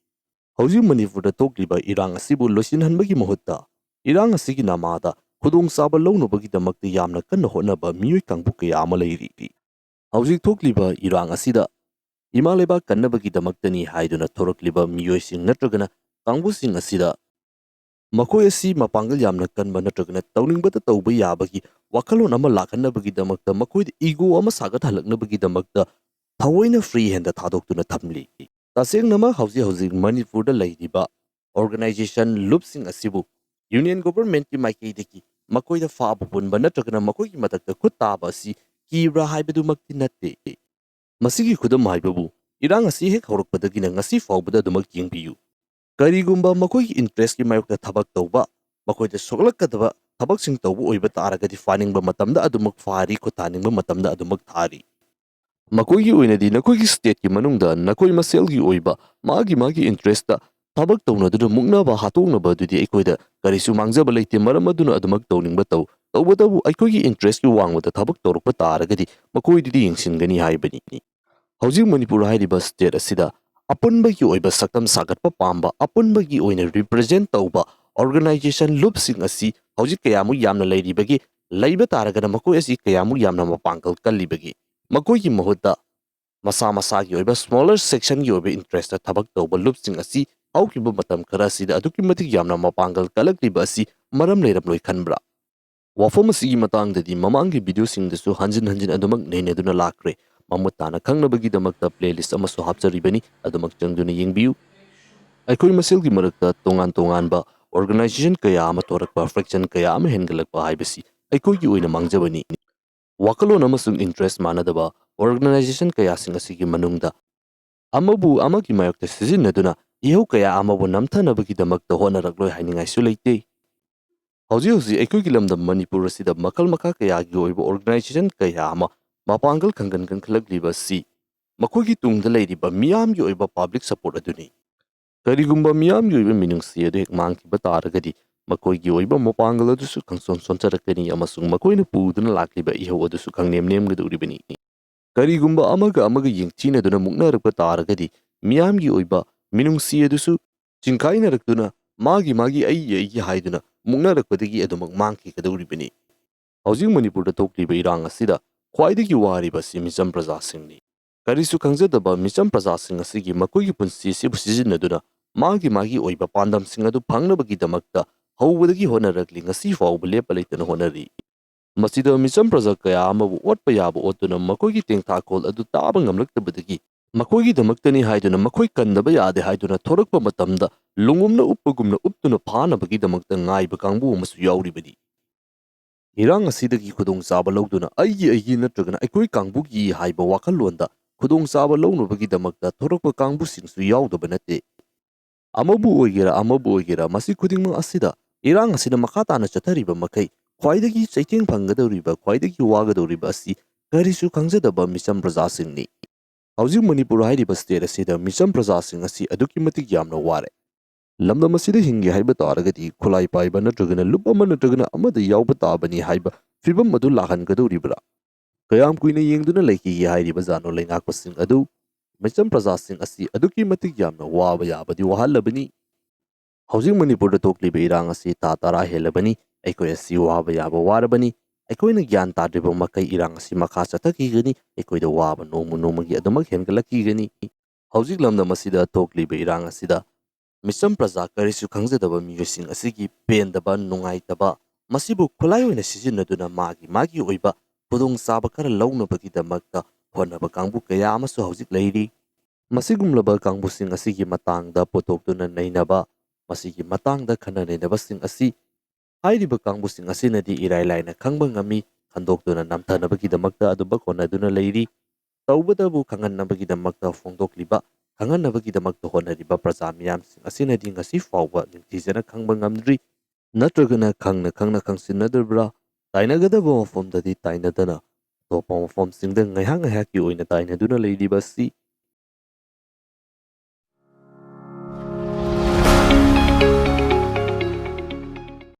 ꯍꯧꯖꯤꯛ ꯃꯅꯤꯄꯨꯔꯗ ꯊꯣꯛꯂꯤꯕ ꯏꯔꯥꯡ ꯑꯁꯤꯕꯨ ꯂꯣꯏꯁꯤꯟꯍꯟꯕꯒꯤ ꯃꯍꯨꯠꯇ, ꯏꯔꯥꯡ ꯑꯁꯤꯒꯤ ꯅꯃꯥꯗ ꯈꯨꯗꯣꯡꯆꯥꯕ ꯂꯧꯅꯕꯒꯤꯗꯃꯛꯇ ꯌꯥꯝꯅ ꯀꯟꯅ ꯍꯣꯠꯅꯕ ꯃꯤꯑꯣꯏ ꯀꯥꯡꯕꯨ ꯀꯌꯥ ꯑꯃ ꯂꯩꯔꯤ꯫ ꯍꯧꯖꯤꯛ ꯊꯣꯛꯂꯤꯕ ꯏꯔꯥꯡ ꯑꯁꯤꯗ ꯏꯃꯥ ꯂꯩꯕꯥꯛ ꯀꯟꯅꯕꯒꯤꯗꯃꯛꯇꯅꯤ ꯍꯥꯏꯗꯨꯅ ꯊꯣꯔꯛꯂꯤꯕ ꯃꯤꯑꯣꯏꯁꯤꯡ ꯅꯠꯇ꯭ꯔꯒꯅ ꯀꯥꯡꯕꯨꯁꯤꯡ ꯑꯁꯤꯗ ꯃꯈꯣꯏ ꯑꯁꯤ ꯃꯄꯥꯡꯒꯜ ꯌꯥꯝꯅ ꯀꯟꯕ ꯅꯠꯇ꯭ꯔꯒꯅ ꯇꯧꯅꯤꯡꯕꯇ ꯇꯧꯕ ꯌꯥꯕꯒꯤ ꯋꯥꯈꯜꯂꯣꯟ ꯑꯃ ꯂꯥꯛꯍꯟꯅꯕꯒꯤꯗꯃꯛꯇ, ꯃꯈꯣꯏꯗ ꯏꯒꯣ ꯑꯃ ꯁꯥꯒꯠꯍꯜꯂꯛꯅꯕꯒꯤꯗꯃꯛꯇ ꯊꯑꯣꯏꯅ ꯐ꯭ꯔꯤ ꯍꯦꯟꯗ ꯊꯥꯗꯣꯛꯇꯨꯅ ꯊꯝꯂꯤ꯫ ꯇꯁꯦꯡꯅꯃꯛ ꯍꯧꯖꯤꯛ ꯍꯧꯖꯤꯛ ꯃꯅꯤꯄꯨꯔꯗ ꯂꯩꯔꯤꯕ ꯑꯣꯔꯒꯅꯥꯏꯖꯦꯁꯟ ꯂꯨꯞꯁꯤꯡ ꯑꯁꯤꯕꯨ ꯌꯨꯅꯤꯌꯟ ꯒꯣꯚꯔꯟꯃꯦꯟꯠꯀꯤ ꯃꯥꯏꯀꯩꯗꯒꯤ ꯃꯈꯣꯏꯗ ꯐꯥꯕ ꯄꯨꯟꯕ ꯅꯠꯇ꯭ꯔꯒꯅ ꯃꯈꯣꯏꯒꯤ ꯃꯊꯛꯇ ꯈꯨꯠ ꯇꯥꯕ ꯑꯁꯤ ꯀꯤꯕ꯭ꯔꯥ ꯍꯥꯏꯕꯗꯨꯃꯛꯇꯤ ꯅꯠꯇꯦ꯫ ꯃꯁꯤꯒꯤ ꯈꯨꯗꯝ ꯍꯥꯏꯕꯕꯨ ꯏꯔꯥꯡ ꯑꯁꯤ ꯍꯦꯛ ꯍꯧꯔꯛꯄꯗꯒꯤꯅ ꯉꯁꯤ ꯐꯥꯎꯕꯗ ꯑꯗꯨꯃꯛ ꯌꯦꯡꯕꯤꯌꯨ꯫ ꯀꯔꯤꯒꯨꯝꯕ ꯃꯈꯣꯏꯒꯤ ꯏꯟꯇꯔꯦꯁꯀꯤ ꯃꯥꯌꯣꯛꯇ ꯊꯕꯛ ꯇꯧꯕ, ꯃꯈꯣꯏꯗ ꯁꯣꯛꯂꯛꯀꯗꯕ ꯊꯕꯛꯁꯤꯡ ꯇꯧꯕ ꯑꯣꯏꯕ ꯇꯥꯔꯒꯗꯤ ꯐꯥꯅꯤꯡꯕ ꯃꯇꯝꯗ ꯑꯗꯨꯃꯛ ꯐꯥꯔꯤ, ꯈꯨꯠ ꯊꯥꯅꯤꯡꯕ ꯃꯇꯝꯗ ꯑꯗꯨꯃꯛ ꯊꯥꯔꯤ꯫ ꯃꯈꯣꯏꯒꯤ ꯑꯣꯏꯅꯗꯤ ꯅꯈꯣꯏꯒꯤ ꯁ꯭ꯇꯦꯠꯀꯤ ꯃꯅꯨꯡꯗ ꯅꯈꯣꯏ ꯃꯁꯦꯜꯒꯤ ꯑꯣꯏꯕ ꯃꯥꯒꯤ ꯃꯥꯒꯤ ꯏꯟꯇꯔꯦꯁꯇ ꯊꯕꯛ ꯇꯧꯅꯗꯨꯅ ꯃꯨꯛꯅꯕ ꯍꯥꯠꯇꯣꯛꯅꯕ ꯑꯗꯨꯗꯤ ꯑꯩꯈꯣꯏꯗ ꯀꯔꯤꯁꯨ ꯃꯥꯡꯖꯕ ꯂꯩꯇꯦ, ꯃꯔꯝ ꯑꯗꯨꯅ ꯑꯗꯨꯃꯛ ꯇꯧꯅꯤꯡꯕ ꯇꯧ꯫ ꯇꯧꯕꯇꯕꯨ ꯑꯩꯈꯣꯏꯒꯤ ꯏꯟꯇꯔꯦꯁꯀꯤ ꯋꯥꯡꯃꯗ ꯊꯕꯛ ꯇꯧꯔꯛꯄ ꯇꯥꯔꯒꯗꯤ ꯃꯈꯣꯏꯗꯨꯗꯤ ꯌꯦꯡꯁꯤꯟꯒꯅꯤ ꯍꯥꯏꯕꯅꯤ꯫ ꯍꯧꯖꯤꯛ ꯃꯅꯤꯄꯨꯔ ꯍꯥꯏꯔꯤꯕ ꯁ꯭ꯇꯦꯠ ꯑꯁꯤꯗ ꯑꯄꯨꯟꯕꯒꯤ ꯑꯣꯏꯕ ꯁꯛꯇꯝ ꯁꯥꯒꯠꯄ ꯄꯥꯝꯕ, ꯑꯄꯨꯟꯕꯒꯤ ꯑꯣꯏꯅ ꯔꯤꯄ꯭ꯔꯖꯦꯟ ꯇꯧꯕ ꯑꯣꯔꯒꯅꯥꯏꯖꯦꯁꯟ ꯂꯨꯞꯁꯤꯡ ꯑꯁꯤ ꯍꯧꯖꯤꯛ ꯀꯌꯥꯃꯨꯛ ꯌꯥꯝꯅ ꯂꯩꯔꯤꯕꯒꯦ? ꯂꯩꯕ ꯇꯥꯔꯒꯅ ꯃꯈꯣꯏ ꯑꯁꯤ ꯀꯌꯥꯃꯨꯛ ꯌꯥꯝꯅ ꯃꯄꯥꯡꯒꯜ ꯀꯜꯂꯤꯕꯒꯦ? ꯃꯈꯣꯏꯒꯤ ꯃꯍꯨꯠꯇ ꯃꯁꯥ ꯃꯁꯥꯒꯤ ꯑꯣꯏꯕ ꯁ꯭ꯃꯣꯂꯔ ꯁꯦꯛꯁꯟꯒꯤ ꯑꯣꯏꯕ ꯏꯟꯇꯔꯦꯁꯇ ꯊꯕꯛ ꯇꯧꯕ ꯂꯨꯞꯁꯤꯡ ꯑꯁꯤ ꯍꯧꯈꯤꯕ ꯃꯇꯝ ꯈꯔ ꯑꯁꯤꯗ ꯑꯗꯨꯛꯀꯤ ꯃꯇꯤꯛ ꯌꯥꯝꯅ ꯃꯄꯥꯡꯒꯜ ꯀꯜꯂꯛꯂꯤꯕ ꯑꯁꯤ ꯃꯔꯝ ꯂꯩꯔꯝꯂꯣꯏ ꯈꯟꯕ꯭ꯔꯥ? ꯋꯥꯐꯝ ꯑꯁꯤꯒꯤ ꯃꯇꯥꯡꯗꯗꯤ ꯃꯃꯥꯡꯒꯤ ꯚꯤꯗꯤꯑꯣꯁꯤꯡꯗꯁꯨ ꯍꯟꯖꯤꯟ ꯍꯟꯖꯤꯟ ꯑꯗꯨꯃꯛ ꯅꯩꯅꯗꯨꯅ ꯂꯥꯛꯈ꯭ꯔꯦ꯫ ꯃꯃꯨꯠ ꯇꯥꯅ ꯈꯪꯅꯕꯒꯤꯗꯃꯛꯇ ꯄ꯭ꯂꯦꯂꯤꯁ ꯑꯃꯁꯨ ꯍꯥꯞꯆꯔꯤꯕꯅꯤ, ꯑꯗꯨꯃꯛ ꯆꯪꯗꯨꯅ ꯌꯦꯡꯕꯤꯌꯨ꯫ ꯑꯩꯈꯣꯏ ꯃꯁꯦꯜꯒꯤ ꯃꯔꯛꯇ ꯇꯣꯉꯥꯟ ꯇꯣꯉꯥꯟꯕ ꯑꯣꯔꯒꯅꯥꯏꯖꯦꯁꯟ ꯀꯌꯥ ꯑꯃ ꯊꯣꯔꯛꯄ, ꯐ꯭ꯔꯦꯛꯁꯟ ꯀꯌꯥ ꯑꯃ ꯍꯦꯟꯒꯠꯂꯛꯄ ꯍꯥꯏꯕꯁꯤ ꯑꯩꯈꯣꯏꯒꯤ ꯑꯣꯏꯅ ꯃꯥꯡꯖꯕꯅꯤ꯫ ꯋꯥꯈꯜꯂꯣꯟ ꯑꯃꯁꯨꯡ ꯏꯟꯇꯔꯦꯁ ꯃꯥꯟꯅꯗꯕ ꯑꯣꯔꯒꯅꯥꯏꯖꯦꯁꯟ ꯀꯌꯥꯁꯤꯡ ꯑꯁꯤꯒꯤ ꯃꯅꯨꯡꯗ ꯑꯃꯕꯨ ꯑꯃꯒꯤ ꯃꯥꯌꯣꯛꯇ ꯁꯤꯖꯤꯟꯅꯗꯨꯅ ꯏꯍꯧ ꯀꯌꯥ ꯑꯃꯕꯨ ꯅꯝꯊꯅꯕꯒꯤꯗꯃꯛꯇ ꯍꯣꯠꯅꯔꯛꯂꯣꯏ ꯍꯥꯏꯅꯤꯡꯉꯥꯏꯁꯨ ꯂꯩꯇꯦ꯫ ꯍꯧꯖꯤꯛ ꯍꯧꯖꯤꯛ ꯑꯩꯈꯣꯏꯒꯤ ꯂꯝꯗꯝ ꯃꯅꯤꯄꯨꯔ ꯑꯁꯤꯗ ꯃꯈꯜ ꯃꯈꯥ ꯀꯌꯥꯒꯤ ꯑꯣꯏꯕ organization ꯀꯌꯥ ꯑꯃ ꯃꯄꯥꯡꯒꯜ ꯀꯟꯒꯟ ꯀꯟꯈꯠꯂꯛꯂꯤꯕ ꯑꯁꯤ ꯃꯈꯣꯏꯒꯤ ꯇꯨꯡꯗ ꯂꯩꯔꯤꯕ ꯃꯤꯌꯥꯝꯒꯤ ꯑꯣꯏꯕ public support ꯑꯗꯨꯅꯤ꯫ ꯀꯔꯤꯒꯨꯝꯕ ꯃꯤꯌꯥꯝꯒꯤ ꯑꯣꯏꯕ ꯃꯤꯅꯨꯡꯁꯤ ꯑꯗꯨ ꯍꯦꯛ ꯃꯥꯡꯈꯤꯕ ꯇꯥꯔꯒꯗꯤ ꯃꯈꯣꯏꯒꯤ ꯑꯣꯏꯕ ꯃꯄꯥꯡꯒꯜ ꯑꯗꯨꯁꯨ ꯈꯪꯁꯣꯟ ꯁꯣꯟꯊꯔꯛꯀꯅꯤ ꯑꯃꯁꯨꯡ ꯃꯈꯣꯏꯅ ꯄꯨꯗꯨꯅ ꯂꯥꯛꯂꯤꯕ ꯏꯍꯧ ꯑꯗꯨꯁꯨ ꯈꯪꯅꯦꯝ ꯅꯦꯝꯒꯗꯧꯔꯤꯕꯅꯤ꯫ ꯀꯔꯤꯒꯨꯝꯕ ꯑꯃꯒ ꯑꯃꯒ ꯌꯦꯡꯊꯤꯅꯗꯨꯅ ꯃꯨꯛꯅꯔꯛꯄ ꯇꯥꯔꯒꯗꯤ ꯃꯤꯌꯥꯝꯒꯤ ꯑꯣꯏꯕ ꯃꯤꯅꯨꯡꯁꯤ ꯑꯗꯨꯁꯨ ꯆꯤꯡꯈꯥꯏꯅꯔꯛꯇꯨꯅ ꯃꯥꯒꯤ ꯃꯥꯒꯤ ꯑꯩꯒꯤ ꯑꯩꯒꯤ ꯍꯥꯏꯗꯨꯅ ꯃꯨꯛꯅꯔꯛꯄꯗꯒꯤ ꯑꯗꯨꯃꯛ ꯃꯥꯡꯈꯤꯒꯗꯧꯔꯤꯕꯅꯤ꯫ ꯍꯧꯖꯤꯛ ꯃꯅꯤꯄꯨꯔꯗ ꯊꯣꯛꯂꯤꯕ ꯏꯔꯥꯡ ꯑꯁꯤꯗ ꯈ꯭ꯋꯥꯏꯗꯒꯤ ꯋꯥꯔꯤꯕ ꯑꯁꯤ ꯃꯤꯆꯝ ꯄ꯭ꯔꯖꯥꯁꯤꯡꯅꯤ꯫ ꯀꯔꯤꯁꯨ ꯈꯪꯖꯗꯕ ꯃꯤꯆꯝ ꯄ꯭ꯔꯖꯥꯁꯤꯡ ꯑꯁꯤꯒꯤ ꯃꯈꯣꯏꯒꯤ ꯄꯨꯟꯁꯤ ꯑꯁꯤꯕꯨ ꯁꯤꯖꯤꯟꯅꯗꯨꯅ ꯃꯥꯒꯤ ꯃꯥꯒꯤ ꯑꯣꯏꯕ ꯄꯥꯟꯗꯝꯁꯤꯡ ꯑꯗꯨ ꯐꯪꯅꯕꯒꯤꯗꯃꯛꯇ ꯍꯧꯕꯗꯒꯤ ꯍꯣꯠꯅꯔꯛꯂꯤ, ꯉꯁꯤ ꯐꯥꯎꯕ ꯂꯦꯞꯄ ꯂꯩꯇꯅ ꯍꯣꯠꯅꯔꯤ꯫ ꯃꯁꯤꯗ ꯃꯤꯆꯝ ꯄ꯭ꯔꯖꯥ ꯀꯌꯥ ꯑꯃꯕꯨ ꯑꯣꯠꯄ ꯌꯥꯕ ꯑꯣꯠꯇꯨꯅ ꯃꯈꯣꯏꯒꯤ ꯇꯦꯡꯊꯥꯈꯣꯜ ꯑꯗꯨ ꯇꯥꯕ ꯉꯝꯂꯛꯇꯕꯗꯒꯤ ꯃꯈꯣꯏꯒꯤꯗꯃꯛꯇꯅꯤ ꯍꯥꯏꯗꯨꯅ ꯃꯈꯣꯏ ꯀꯟꯗꯕ ꯌꯥꯗꯦ ꯍꯥꯏꯗꯨꯅ ꯊꯣꯔꯛꯄ ꯃꯇꯝꯗ ꯂꯨꯉꯨꯝꯅ ꯎꯞꯄꯒꯨꯝꯅ ꯎꯞꯇꯨꯅ ꯐꯥꯅꯕꯒꯤꯗꯃꯛꯇ ꯉꯥꯏꯕ ꯀꯥꯡꯕꯨ ꯑꯃꯁꯨ ꯌꯥꯎꯔꯤꯕꯅꯤ꯫ ꯏꯔꯥꯡ ꯑꯁꯤꯗꯒꯤ ꯈꯨꯗꯣꯡꯆꯥꯕ ꯂꯧꯗꯨꯅ ꯑꯩꯒꯤ ꯑꯩꯒꯤ ꯅꯠꯇ꯭ꯔꯒꯅ ꯑꯩꯈꯣꯏ ꯀꯥꯡꯕꯨꯒꯤ ꯍꯥꯏꯕ ꯋꯥꯈꯜꯂꯣꯟꯗ ꯈꯨꯗꯣꯡꯆꯥꯕ ꯂꯧꯅꯕꯒꯤꯗꯃꯛꯇ ꯊꯣꯔꯛꯄ ꯀꯥꯡꯕꯨꯁꯤꯡꯁꯨ ꯌꯥꯎꯗꯕ ꯅꯠꯇꯦ꯫ ꯑꯃꯕꯨ ꯑꯣꯏꯒꯦꯔꯥ ꯑꯃꯕꯨ ꯑꯣꯏꯒꯦꯔꯥ, ꯃꯁꯤ ꯈꯨꯗꯤꯡꯃꯛ ꯑꯁꯤꯗ ꯏꯔꯥꯡ ꯑꯁꯤꯅ ꯃꯈꯥ ꯇꯥꯅ ꯆꯠꯊꯔꯤꯕ ꯃꯈꯩ ꯈ꯭ꯋꯥꯏꯗꯒꯤ ꯆꯩꯊꯦꯡ ꯐꯪꯒꯗꯧꯔꯤꯕ, ꯈ꯭ꯋꯥꯏꯗꯒꯤ ꯋꯥꯒꯗꯧꯔꯤꯕ ꯑꯁꯤ ꯀꯔꯤꯁꯨ ꯈꯪꯖꯗꯕ ꯃꯤꯆꯝ ꯄ꯭ꯔꯖꯥꯁꯤꯡꯅꯤ꯫ ꯍꯧꯖꯤꯛ ꯃꯅꯤꯄꯨꯔ ꯍꯥꯏꯔꯤꯕ state ꯑꯁꯤꯗ ꯃꯤꯆꯝ ꯄ꯭ꯔꯖꯥꯁꯤꯡ ꯑꯁꯤ ꯑꯗꯨꯛꯀꯤ ꯃꯇꯤꯛ ꯌꯥꯝꯅ ꯋꯥꯔꯦ꯫ ꯂꯝꯗꯝ ꯑꯁꯤꯗ ꯍꯤꯡꯒꯦ ꯍꯥꯏꯕ ꯇꯥꯔꯒꯗꯤ ꯈꯨꯠꯂꯥꯏ ꯄꯥꯏꯕ ꯅꯠꯇ꯭ꯔꯒꯅ ꯂꯨꯞ ꯑꯃ ꯅꯠꯇ꯭ꯔꯒꯅ ꯑꯃꯗ ꯌꯥꯎꯕ ꯇꯥꯕꯅꯤ ꯍꯥꯏꯕ ꯐꯤꯕꯝ ꯑꯗꯨ ꯂꯥꯛꯍꯟꯒꯗꯧꯔꯤꯕ꯭ꯔꯥ? ꯀꯌꯥꯝ ꯀꯨꯏꯅ ꯌꯦꯡꯗꯨꯅ ꯂꯩꯈꯤꯒꯦ ꯍꯥꯏꯔꯤꯕ ꯖꯥꯅꯣ ꯂꯩꯉꯥꯛꯄꯁꯤꯡ ꯑꯗꯨ? ꯃꯤꯆꯝ ꯄ꯭ꯔꯖꯥꯁꯤꯡ ꯑꯁꯤ ꯑꯗꯨꯛꯀꯤ ꯃꯇꯤꯛ ꯌꯥꯝꯅ ꯋꯥꯕ ꯌꯥꯕꯗꯤ ꯋꯥꯍꯜꯂꯕꯅꯤ꯫ ꯍꯧꯖꯤꯛ ꯃꯅꯤꯄꯨꯔꯗ ꯊꯣꯛꯂꯤꯕ ꯏꯔꯥꯡ ꯑꯁꯤ ꯊꯥ ꯇꯔꯥ ꯍꯦꯜꯂꯕꯅꯤ꯫ ꯑꯩꯈꯣꯏ ꯑꯁꯤ ꯋꯥꯕ ꯌꯥꯕ ꯋꯥꯔꯕꯅꯤ꯫ ꯑꯩꯈꯣꯏꯅ ꯒ꯭ꯌꯥꯟ ꯇꯥꯗ꯭ꯔꯤꯕ ꯃꯈꯩ ꯏꯔꯥꯡ ꯑꯁꯤ ꯃꯈꯥ ꯆꯠꯊꯈꯤꯒꯅꯤ꯫ ꯑꯩꯈꯣꯏꯗ ꯋꯥꯕ ꯅꯣꯡꯃ ꯅꯣꯡꯃꯒꯤ ꯑꯗꯨꯃꯛ ꯍꯦꯟꯒꯠꯂꯛꯈꯤꯒꯅꯤ꯫ ꯍꯧꯖꯤꯛ ꯂꯝꯗꯝ ꯑꯁꯤꯗ ꯊꯣꯛꯂꯤꯕ ꯏꯔꯥꯡ ꯑꯁꯤꯗ ꯃꯤꯆꯝ ꯄ꯭ꯔꯖꯥ ꯀꯔꯤꯁꯨ ꯈꯪꯖꯗꯕ ꯃꯤꯑꯣꯏꯁꯤꯡ ꯑꯁꯤꯒꯤ ꯄꯦꯟꯗꯕ, ꯅꯨꯡꯉꯥꯏꯇꯕ, ꯃꯁꯤꯕꯨ ꯈꯨꯠꯂꯥꯏ ꯑꯣꯏꯅ ꯁꯤꯖꯤꯟꯅꯗꯨꯅ ꯃꯥꯒꯤ ꯃꯥꯒꯤ ꯑꯣꯏꯕ ꯈꯨꯗꯣꯡꯆꯥꯕ ꯈꯔ ꯂꯧꯅꯕꯒꯤꯗꯃꯛꯇ ꯍꯣꯠꯅꯕ ꯀꯥꯡꯕꯨ ꯀꯌꯥ ꯑꯃꯁꯨ ꯍꯧꯖꯤꯛ ꯂꯩꯔꯤ꯫ ꯃꯁꯤꯒꯨꯝꯂꯕ ꯀꯥꯡꯕꯨꯁꯤꯡ ꯑꯁꯤꯒꯤ ꯃꯇꯥꯡꯗ ꯄꯨꯊꯣꯛꯇꯨꯅ ꯅꯩꯅꯕ, ꯃꯁꯤꯒꯤ ꯃꯇꯥꯡꯗ ꯈꯟꯅ ꯅꯩꯅꯕꯁꯤꯡ ꯑꯁꯤ ꯍꯥꯏꯔꯤꯕ ꯀꯥꯡꯕꯨꯁꯤꯡ ꯑꯁꯤꯅꯗꯤ ꯏꯔꯥꯏ ꯂꯥꯏꯅ ꯈꯪꯕ ꯉꯝꯃꯤ꯫ ꯈꯟꯗꯣꯛꯇꯨꯅ ꯅꯝꯊꯅꯕꯒꯤꯗꯃꯛꯇ ꯑꯗꯨꯃꯛ ꯍꯣꯠꯅꯗꯨꯅ ꯂꯩꯔꯤ꯫ ꯇꯧꯕꯇꯕꯨ ꯈꯪꯍꯟꯅꯕꯒꯤꯗꯃꯛꯇ ꯐꯣꯡꯗꯣꯛꯂꯤꯕ, ꯈꯪꯍꯟꯅꯕꯒꯤꯗꯃꯛꯇ ꯍꯣꯠꯅꯔꯤꯕ ꯄ꯭ꯔꯖꯥ ꯃꯤꯌꯥꯝꯁꯤꯡ ꯑꯁꯤꯅꯗꯤ ꯉꯁꯤ ꯐꯥꯎꯕ ꯅꯤꯡꯊꯤꯖꯅ ꯈꯪꯕ ꯉꯝꯗ꯭ꯔꯤ꯫ ꯅꯠꯇ꯭ꯔꯒꯅ ꯈꯪꯅ ꯈꯪꯅ ꯈꯪꯁꯤꯟꯅꯗꯕ꯭ꯔꯥ? ꯇꯥꯏꯅꯒꯗꯕ ꯃꯐꯝꯗꯗꯤ ꯇꯥꯏꯅꯗꯅ ꯑꯇꯣꯞꯄ ꯃꯐꯝꯁꯤꯡꯗ ꯉꯥꯏꯍꯥꯛ ꯉꯥꯏꯍꯥꯛꯀꯤ ꯑꯣꯏꯅ ꯇꯥꯏꯅꯗꯨꯅ ꯂꯩꯔꯤꯕ ꯑꯁꯤ